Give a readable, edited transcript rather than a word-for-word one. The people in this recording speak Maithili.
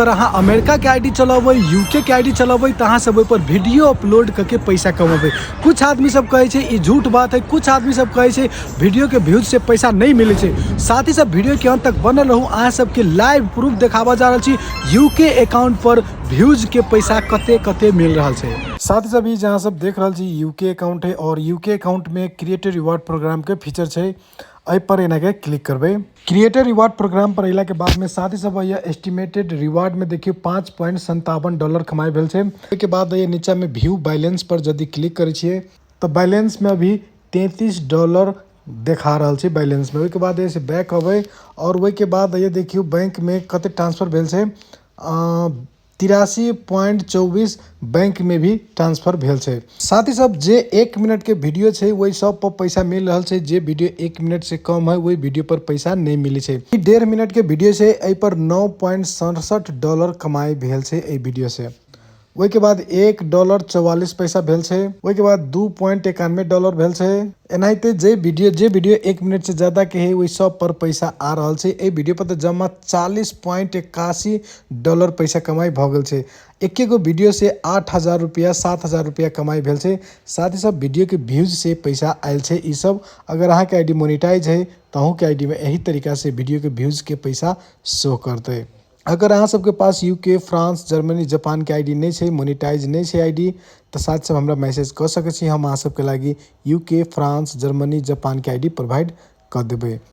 अगर अहाँ अमेरिका के आईडी चलेबै, यूके के आईडी चलेबै, तऽ अहाँ सब ओहि पर वीडियो अपलोड करके पैसा कमेबै। कुछ आदमी सब कहै छै ई झूठ बात है, कुछ आदमी सब कहै छै वीडियो के व्यूज से पैसा नहीं मिलै छै। साथ ही सब वीडियो के अंत तक बनल रहू, अहाँ सबके लाइव प्रूफ देखाबऽ जा रहल छी यूके अकाउंट पर व्यूज के पैसा कते कते मिल रहल छै। साथ ही सब ई जहाँ सब देख रहल छी यूके अकाउंट है और यूके अकाउंट में क्रिएटर रिवार्ड प्रोग्राम के फीचर छै, एहि पर एना के क्लिक करबै। क्रिएटर रिवार्ड प्रोग्राम पर अयला के बाद में साथ ही सब यह एस्टिमेटेड रिवार्ड में देखियो $5.57 कमाई भेल छै। ओहिके बाद ये नीचा में व्यू बैलेंस पर यदि क्लिक करै छियै तऽ बैलेंस में अभी $33 देखा रहल छै बैलेंस में। ओहिके बाद से बैक अबै और ओहिके बाद ये देखियो बैंक में कते ट्रांसफर भेल छै, 83.24 बैंक में भी ट्रांसफर भेल छै। साथ ही सब जे 1 मिनट के वीडियो छै वही सब पर पैसा मिल रहल छै, जे वीडियो 1 मिनट से कम है वही वीडियो पर पैसा नहीं मिले छै। ई 1.5 मिनट के वीडियो छै, एहि पर $9.67 कमाई भेल छै एहि वीडियो से। ओहिके बाद $1.44 भेल छै, ओहिके बाद $2.91 भेल छै। एनाहिते जे वीडियो 1 मिनट से ज्यादा के है वही सब पर पैसा आ रहल छै। एहि वीडियो पर तऽ जमा $40.81 पैसा कमाई भऽ गेल छै। एके गो वीडियो से 8,000 रुपया 7,000 रुपया कमाई भेल छै। साथ ही सब वीडियो के व्यूज से पैसा आयल छै। ई सब अगर अहाँ के आईडी मोनिटाइज है तऽ अहूँ के आईडी में एही तरीका से वीडियो के व्यूज के पैसा शो करतै। अगर अहाँ सबके पास यूके, फ्रांस, जर्मनी, जापान के आईडी नहीं छै, मोनिटाइज नहीं छै आईडी, तऽ साथ सब हमरा मैसेज कऽ सकै छी, हम अहाँ सबके लागि यूके, फ्रांस, जर्मनी, जापान के आईडी प्रोवाइड कऽ देबै।